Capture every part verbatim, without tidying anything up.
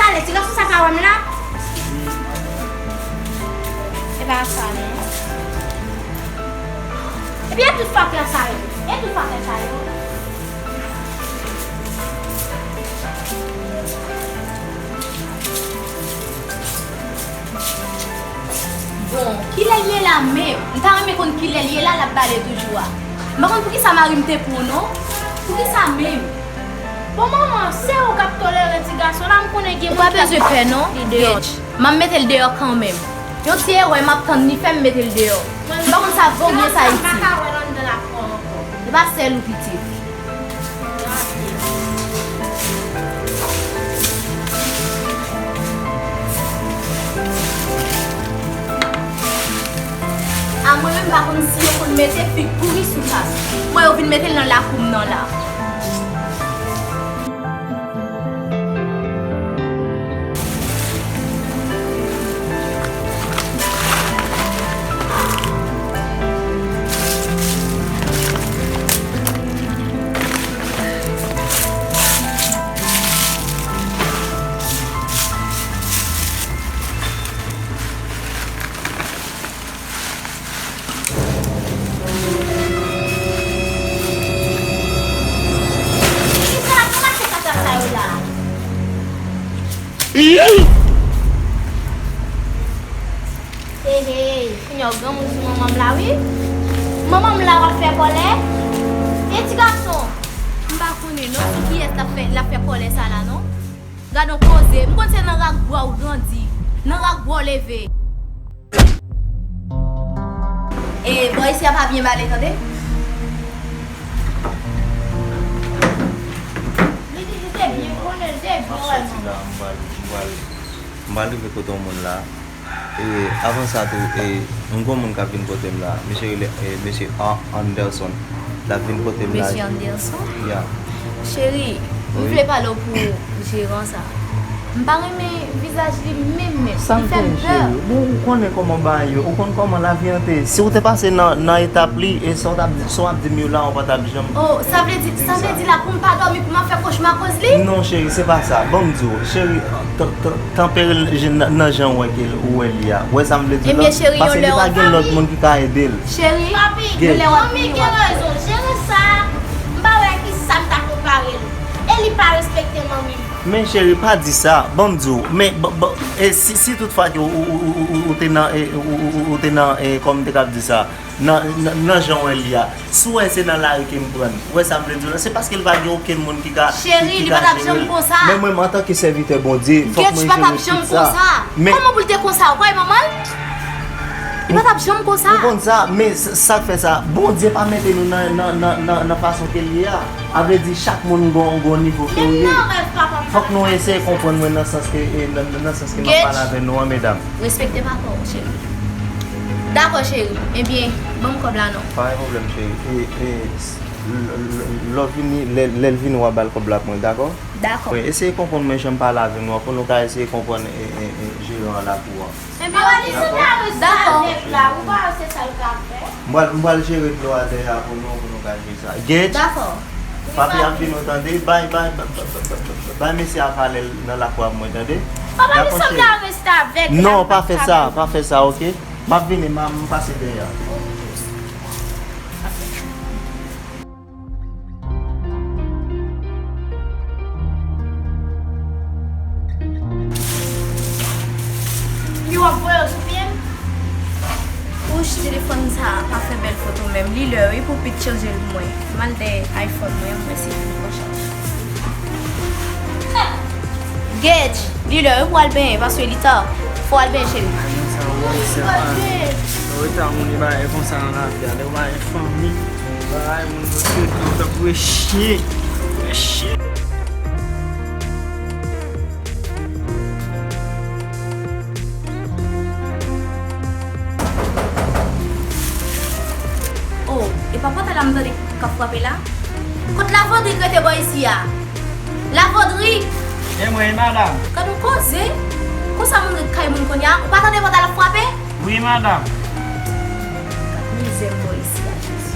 Talè, ti gason sa ka wè m la? E pa sa non. Epi e tout fakè sa yo. E tout fakè sa yo. Bon, kilè l ye la menm? M ta renmen konn kilè l ye la, l ap bale toujou a. M pa konn poukisa mari m te pran w non. Poukisa menm? Bon, manman, se ou k ap tolere ti gason la, m konnen gen moun k ap... Ou pa bezwen pè non, Gage. M ap mete l deyò kanmenm. Yon ti erè m ap tann li fè m mete l deyò. M pa konn sa vo byen sa iti. E pa sèl ou pitit. A mwen menm m pa konn si yo konn mete fig pouri sou tas. Mwen yo vin mete l nan lakou m nan la. Hey, hey, kounye a w granmoun sou manman m la wi. Manman m la w ap fè kòlè. E ti gason, m pa konnen non sou kiyès l ap fè, l ap fè kòlè sa la non. Gad on koze, m konn se nan rak bwa w grandi, nan rak bwa w leve. E bò isi a pa byen bale tande. Li di li te byen konnen, li te byen wè l. M ap soti la, m pral, m pral, m pral rive kote yon moun la. E avan sa tou, e yon gwo moun k ap vin kote m la. Misye rele, e, Mesye A-, Anderson. L ap vin kote m la. Mesye Anderson? Ya. Cheri, m vle pale w pou jeran sa. M pa renmen vizaj li menm menm. Li fè m pè. Bon, ou konnen kòman bagay yo, ou konn kòman lavi an te ye. Si w te pase nan, nan etap li, e sa w t ap di, sa w ap di m yo la, ou pa t ap janm... Oh, sa vle di, sa vle di la pou m pa dòmi, pou m ap fè kochma akoz li? Non, cheri, se pa sa. Ban m di w, cheri, t-, t-, tanpere l nan, nan jan w wè ke l, ou wè li a. Ou wè sa m vle di w la? Paske li pa gen lòt moun ki ka ede l. Cheri, papi, manmi gen rezon. Jere sa, m pa wè ki sa m ta konpare l. E li pa respekte manmi m. Men cheri, pa di sa. Ban m di w. Men, b-, b-, e si, si toutfwa ke ou, ou, ou, ou, ou te nan, e, ou, ou, ou, ou te nan, e, kòman m te kab di sa? Nan, nan, nan jan w wè li a. Si w wè se nan lari ke m pran l. Ou wè sa m vle di w la? Se paske l pa gen okenn moun ki ka, ki, ki ka jere l. Cheri, li pa t ap janm konsa. Men mwen, antanke sèvitè Bondye, fòk mwen jere tout sa. Gage, li pa t ap janm konsa. Men kòman pou l te konsa? Ou pa wè manman l? Li pa t ap janm konsa. Ou konn sa, men s-, sa k fè sa, Bondye pa mete nou nan, nan, nan, nan, nan fason ke l ye a. A vle di, chak moun gon, gon nivo ke w ye. Fòk nou eseye konprann mwen nan sans ke, e, nan, nan sans ke m ap pale avè nou an, medam. Respekte papa w, cheri. Dakò, cheri. Ebyen, ban m kòb la non. Pa gen pwoblèm, cheri. E, e, s-, l-, l-, lè w vini, lè, lè l vini, w a ba l kòb la pou mwen, dakò? Dakò. Wi, eseye konprann mwen jan m pale avè nou an, pou nou ka eseye konprann, e, e, e, jeran an la pou an. Papa, li sanble avèk sa nèg la, ou pa wè se sa l ka fè? M pral, m pral jere dlo a dèyè a pou nou, pou nou ka jere sa. Gage. Dakò. Papi ap vin, ou tande? Bay, bay, bay, bay, bay, bay mesye a valè l nan lakou a pou mwen, tande? Papa, li sanble avèk sa nèg la. Non, pa fè sa, pa fè sa, oke? M ap vini, m a, m pase dèyè a. Li w ap voye yo sou pye m? Wouch, telefòn sa a pa fè bèl foto menm. Li lè wi pou Pete chanje l pou mwen. M al dèyè iPhone mwen, mwen se fini pran chaj. Gage, li lè wi pou al benyen, paske li ta. Fò w al benyen, cheri. Ay, moun sa yo, moun se pa reta moun e bagay konsa nan lavi a. Lè w pa gen fanmi, bagay moun yo trete w tankou chen. Frape la? Kot Lavodri k rete bò isi a? Lavodri! E mwen, wi, madanm. Gad yon koze! Konsa moun ret kay moun kounye a? Ou pa tande pòt la ap frape? Wi, madanm. Gad mizè m bò isi a, Jezi.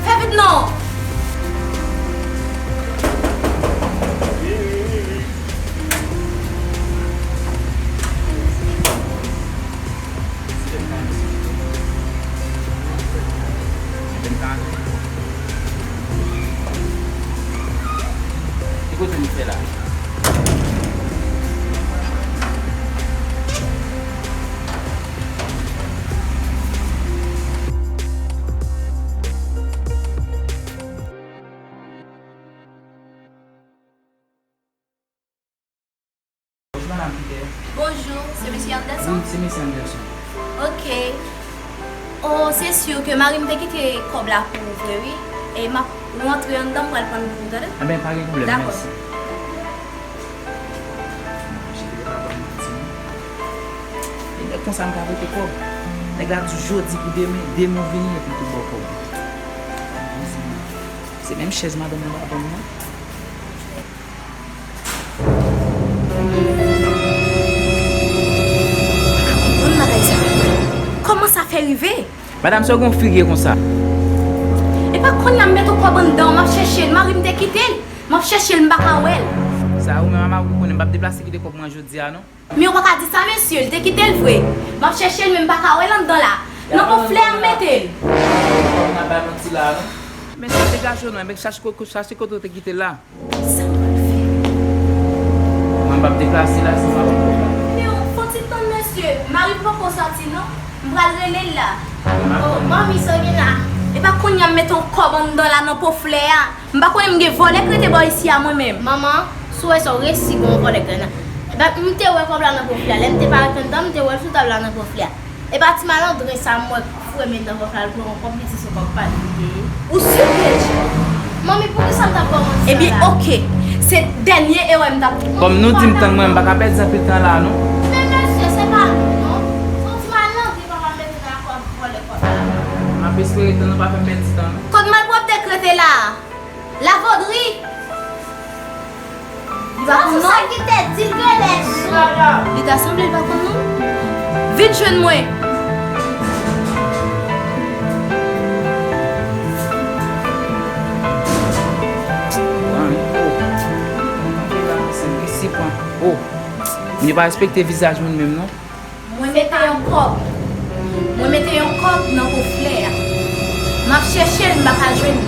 Fè vit non! Ki kote nou fè la? Bonjou, madanm, ki te? Bonjou, se mesye Anderson? Wi, se mesye Anderson. Ok. Oh, se si ke mari m te kite kòb la pou ou vre, wi. E m ap rantre anndan, m pral pran l pou ou, tande? Enben, pa gen pwoblèm, dakò, mèsi. Jere pa ban m manti, non. E nèg konsa m ka prete kòb. Nèg la di jodi pou demen, demen w vini epi l tou ba w kòb. Se menm chèz madanm nan pa ban m nan. Konprann bagay sa. Kòman sa fè rive? Madanm, sa w gen yon figi konsa? E pa kounye a m met yon kòb anndan, m ap chèche l, mari m te kite l. M ap chèche l, m pa ka wè l. Sa ou menm a mari w konnen, m p ap deplase kite kòb mwen jodi a non. Men ou pa ka di sa, mesye, l te kite l vre. M ap chèche l, men m pa ka wè l anndan la. Nan pòt flè a m mete l. Kòb nan bay manti la non. Men sa degaje w non, men chache ko-, chache kote w te kite l la. Sa m pral fè? Mwen m p ap deplase la, si m pa konn fè sa. Men w fon ti tann, mesye. Mari m poko sòti non. M pral rele l la. Oh, manmi, sa w gen la? E pa kounye a m met yon kòb anndan la nan po flè a. M pa konnen m gen vòlè k rete bò isi a mwen menm. Manman, si w wè sa, w resi gen yon vòlè k rete nan. Epa, m te wè kòb la nan po flè a. Lè m te parèt anndan, m te wè l sou tab la nan po flè a. Epa ti malandren sa m wè k foure men nan kòb la, l pran yon kòb, li di se kòb pa li li te ye. Ou si, Kedji? Manmi, poukisa m t ap ba w manti sa la? Ebyen, oke. Se dènye erè m t ap. Kòm nou di m tann mwen, m pa ka pèdi anpil tan la, non. Men mesye, se pa nou, non. Se yon ti malandren papa m mete nan kòb vòlè kòb la. M ap espere tann nou pa fè m pèdi tan, non. Kot Malpwòpte k rete la? Lavodri! Li pa konn non? Sa ki te di l genlè sou. Li ta sanble li pa konn non. Vin jwenn mwen. Oh, m pa respekte vizaj moun menm non. Mwen mete yon kòb. Mwen mete yon kòb nan po flè a. M ap chèche l, m pa ka jwenn li.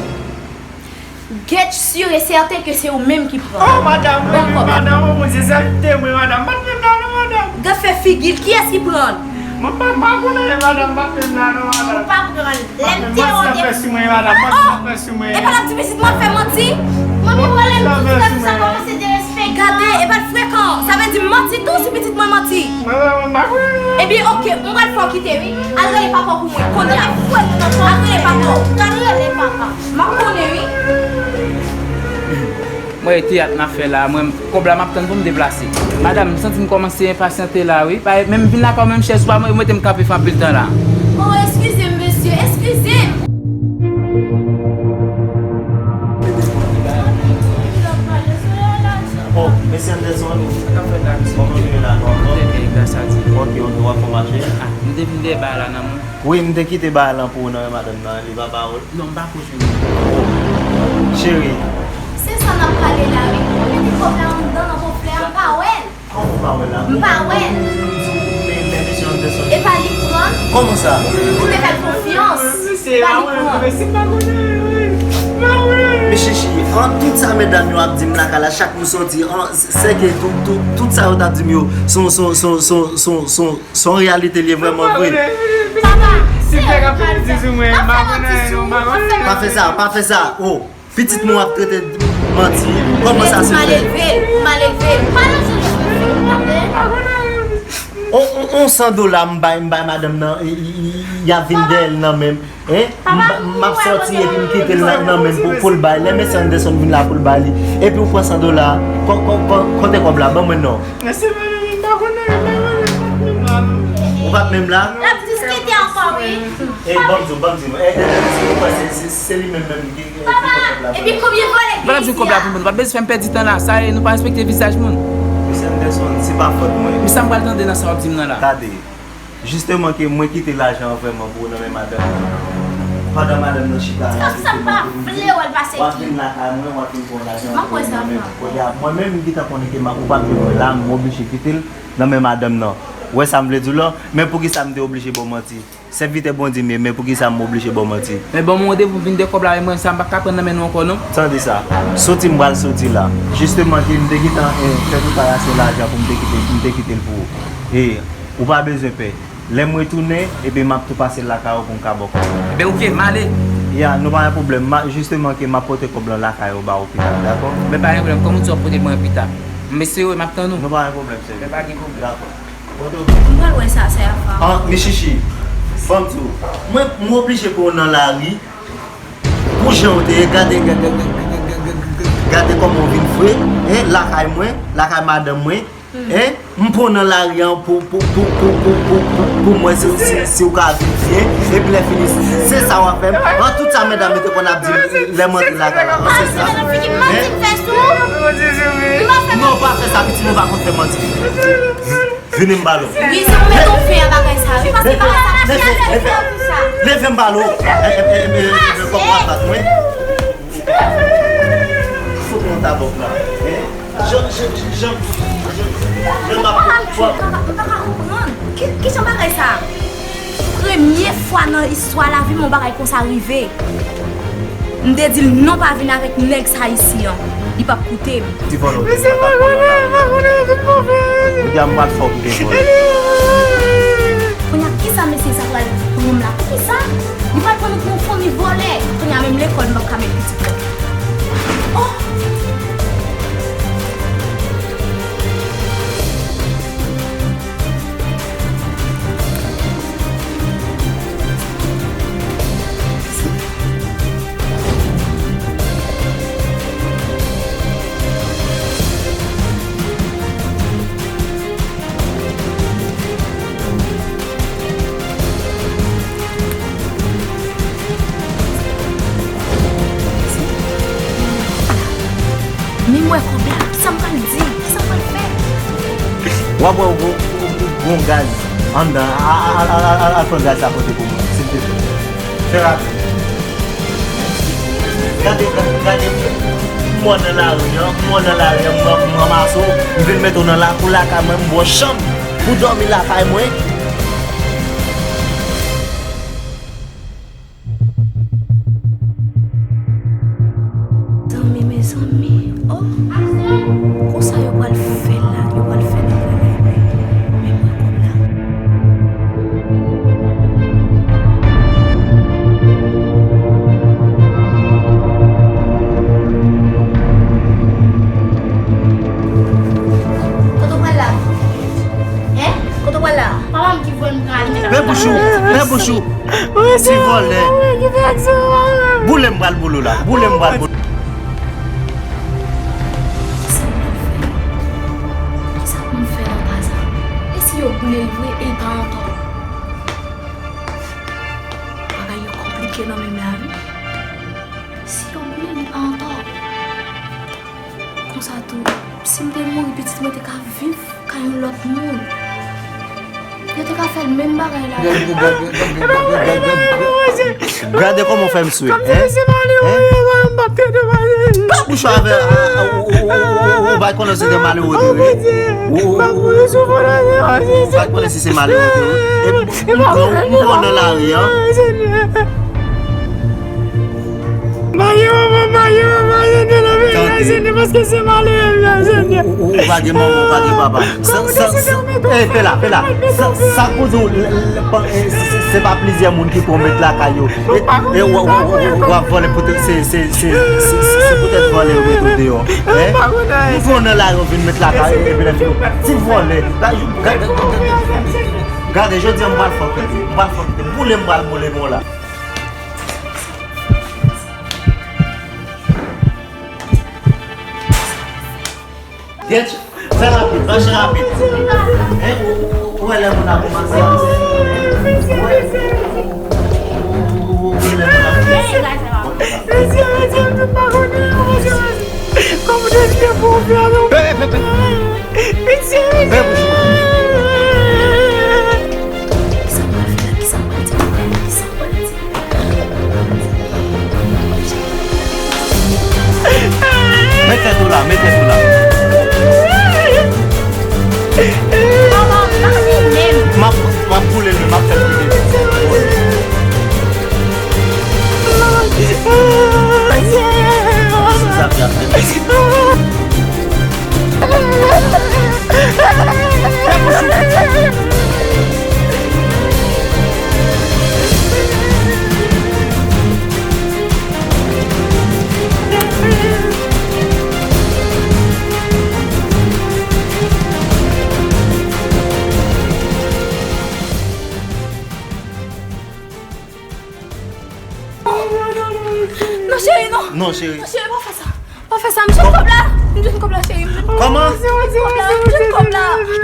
Get sûr et certain ke se ou menm ki pran l. Oh, madanm, wi, wi, madanm, oh, Bondye, se te mwen, madanm. M pa t pran l la, non, madanm. Gad fè figi l, kiyès ki pran l? Mwen pa, pa konnen, madanm, m pa t pran l la, non, madanm. Ou pa pran l. Lè m te wè w te. Manti ap fè sou mwen, madanm, manti ap fè sou mwen. E pa l ap di pitit mwen ap fè manti? Manmi, wè lè m di frè m sa kòmanse derespekte. Gade, e pa l frekan. Sa vle di m manti tou si pitit mwen manti. Mwen, mwen, mwen pa kwè. Ebyen, oke, m pral fè w kite, wi. Al rele papa w pou mwen, kounye a. Al rele papa w. Al rele papa. M ap konnen, wi. Mwen, e teyat n ap fè la, mwen, kòb la m ap tann pou m deplase. Madanm, m santi m kòmanse enpasyante la, wi. Pa, menm vin lakay ou, menm chèz ou pa mete m kanpe fè anpil tan la. Oh, eskize m, mesye, eskize m. Oh, mesye Anderson, sa k ap fèt la, mesye? Kòman nou ye la, nou anfòm? Trè byen, gras a Dye. Ok, ok, w ap fè mache? Ah, m te vin dèyè bagay la nan mwen. Wi, m te kite bagay lan pou ou nan men madanm nan, li pa ba ou l. Non, m pa ko jwenn li. Oh, cheri. Se sa n ap pale la, wi. Mwen mete kòb la anndan nan koflè a, m pa wè l. Kòman w pa wè l la? M pa wè l. Men lè mesye Anderson. E pa li k pran l. Kòman sa? Ou te fè l konfyans. E pa li k pran l. Mesye, cheri, an tout sa medam yo ap di m lakay la, chak nou sòti, an, sèke tout, tout, tout sa yo t ap di m yo, se yon, se yon, se yon, se yon, se yon, se yon, se yon reyalite li ye vrèman vre. Papa, se yo k pral fè. M ap fè manti sou ou, m ap fè manti. Pa fè sa, pa fè sa. Oh, pitit mwen w ap trete manti. Kòman sa se fè? Ou mal elve l, ou mal elve l. Pa nan jan sa, tande? On, on, on san dola m bay, m bay madanm nan, y, y, y, y ap vin dèyè l nan men m. Hein? M, m ap sòti epi m kite l nan, nan men l pou, pou l bay. Lè mesye Anderson vin la pou l bay li. Epi ou pran san dola. Kò, kò, kò, kote kòb la? Ban mwen non. Mèsi, madanm, m pa konnen, m pa konnen, m pa konnen. Ou pa t menm la? L ap diskite ankò, wi. Ey, ban m di w, ban m di w. Ey, Anderson, se li menm menm ki, ki, ki pran kòb la. Epi konbyen vòlè ki gen isi a? Ban m di w kòb la pou moun. Ou pa bezwen fè m pèdi tan la. Sa e, nou pa respekte vizaj moun. Mesye Anderson, se pa fòt mwen. Men sa m pral tande nan sa w ap di m nan la. Tande. Jisteman ke mwen kite lajan an vrèman pou ou nan men madanm nan. Pandan madanm nan chita la, jisteman ke m di w ap vin lakay mwen, w ap vin pran lajan an pou ou nan men. Kounye a, mwen menm, m gentan konnen ke m ap, ou p ap jwenn mwen la, m oblije kite l nan men madanm nan. Ou wè sa m vle di w la? Men poukisa m te oblije ba w manti? Sèvitè Bondye m ye, men poukisa m oblije ba w manti? Men ban m yon randevou, vin de kòb la, men mwen sa m pa ka pran nan men nou ankò non. Tande sa. Soti m pral soti la. Jisteman ke m te gentan, eh, fè preparasyon lajan pou m te kite, m te kite l pou ou. E ou pa bezwen pè. Lè m retounen, ebyen m ap tou pase lakay ou pou m ka ba w kòb la. Ebyen oke, m ale. Ya, nou pa gen pwoblèm. Ma, jisteman ke m ap pote kòb lan lakay ou ba ou pita, dakò? Men pa gen pwoblèm, kòm ou di w ap pote l mwen pita. M eseye, m ap tann ou. Nou pa gen pwoblèm, sèvitè. Men pa gen pwoblèm. Dakò. M pral wè sa sè a fè. Ah, Michichi, ban m di w. Mwen, m oblije pran w nan lari. Pou jan w te ye, gade, gade, gade, gade, gade, gade kòman w vin fre, hein, lakay mwen, lakay madanm mwen, hein. M pran w nan lari an pou, pou, pou m wè si, si, si w ka viv byen. Epi lè fini, se sa w ap fè m. An tout sa medam yo te konn ap di m lè m antre lakay la. An se sa. Hein? Non, pa fè sa, pitit mwen pa konn fè manti. Vini m ba l ou. Wi, se pou met yon fen a bagay sa, wi, paske bagay sa pa fè pou sa. Leve m ba l ou. E, e, e, e, e, kòb w ap bat mwen. Fout mwen tabòk la. Hein? Jan, jan, jan, jan, jan m ap. M pa ka, m pa ka konprann. Ki, ki jan bagay sa? Premye fwa nan istwa lavi m yon bagay konsa rive. M te di l non pa vin avèk nèg sa isi an. Li p ap koute m. Ti vòlè w te di w pa t ap pran nan lari a. Kounye a m pral fè w kite vòlè. Kounye a kisa mesye sa pral pran m la? Kisa? Li pral pran nou pou yon fanmi vòlè. Kounye a menm lekòl m p ap ka met pitit mwen. Oh! Men m wè kòb la, kisa m pral di? Kisa m pral fè? W ap wè w gon, gon, gon gaz anndan. A, a, al pran gaz sa pote pou mwen, silvouplè. Fè rapid. Gade, gade, gade, m wè w nan lari an, m wè w nan lari an, m, m ranmase w, m vin mete w nan lakou lakay mwen, m ba w chanm pou w dòmi lakay mwen. Zanmi, mezanmi, oh! Konsa yo pral fè la, yo pral fè nèg la lage. Men mwen kòb la. Kote w pral la? Hein? Kote w pral la? Papa m ki voye m prale. Fè bouch ou, fè bouch ou. Ti vòlè. Boule m pral boule w la. Boule m pral boule. Kisa pou m fè nan ka sa? E si yo boule l vre e l pa antò? Bagay yo konplike nan menm la wi. Si yo boule l, li pa antò. Konsa tou, si m te mouri, pitit mwen te ka viv kay yon lòt moun. Yo te ka fè l menm bagay la. Gade kòman w fè m swe, hein? Hein? Pa bouch ou avè, ou, ou pa konnen se de malere ou te ye. Ou, ou, ou pa konnen si se malere ou te ye. Epi, m pran, m pran nan lari an. Mayi manman, mayi manman, Senyè, lave la, Senyè, paske se malere m nan, Senyè. Ou, ou, ou pa gen manman, ou pa gen papa. Sa, sa, sa, eh, fè la, fè la. Sa, sa koze w, lè, lè, pa, eh, se, se, se pa plizyè moun ki pwomèt lakay yo. E, e w, w, w, w, w ap vòlè poutèt se, se, se, se, se, se poutèt vòlè yo mete w deyò. Hein? Nou pran nan lari, yo vin met lakay yo, epi lè fini. Ti vòlè. Gade, gade, gade, gade, jodi a m pral fè w kite. M pral fè w kite. Boule m pral boule bon la. Gèt, fè rapid, mache rapid. Hein? Ou, ou, ou wè lè moun ap kòmanse a. Ou wè? Pè, pè, pè. Pitié. Pè, pitié. Kisa m pral fè la? Kisa m pral di? Kisa m pral di? Met tèt ou la, met tèt ou la. Papa, pa ri menm. M ap, m ap boule l, m ap fè l boule. Sa ap fè. Non, cheri, non. Non, cheri. Non, cheri, pa fè sa. Pa fè sa, m jwenn kòb la. M jwenn kòb la, cheri. M jwenn kòb la. Kòman? M jwenn kòb la. M jwenn kòb la.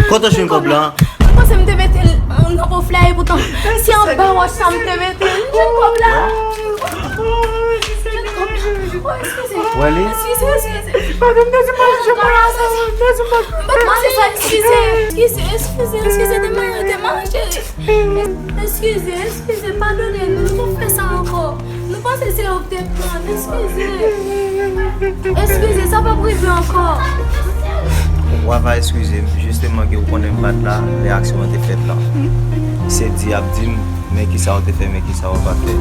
Kote w jwenn kòb la? M panse m te mete l nan koflè, epoutan se anba wòch sa m te mete l. M jwenn kòb la. M jwenn kòb la. Oh, eskize. Wè li? Eskize, eskize. Padon, m te di m pa jwenn kòb la. M pa t panse sa, eskize. Eskize, eskize, eskize, te manje, te manje. Eskize, eskize, padone nou, nou p ap fè sa ankò. Nou panse se ou k te pran, eskize. Eskize, sa p ap rive ankò. W a va eskize m, jisteman ke w konnen m pa t la lè aksyon an te fèt lan. Se di y ap di m, men kisa w te fè, men kisa w pa fè.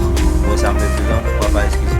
Bon, sa m te di lan, w a va eskize m.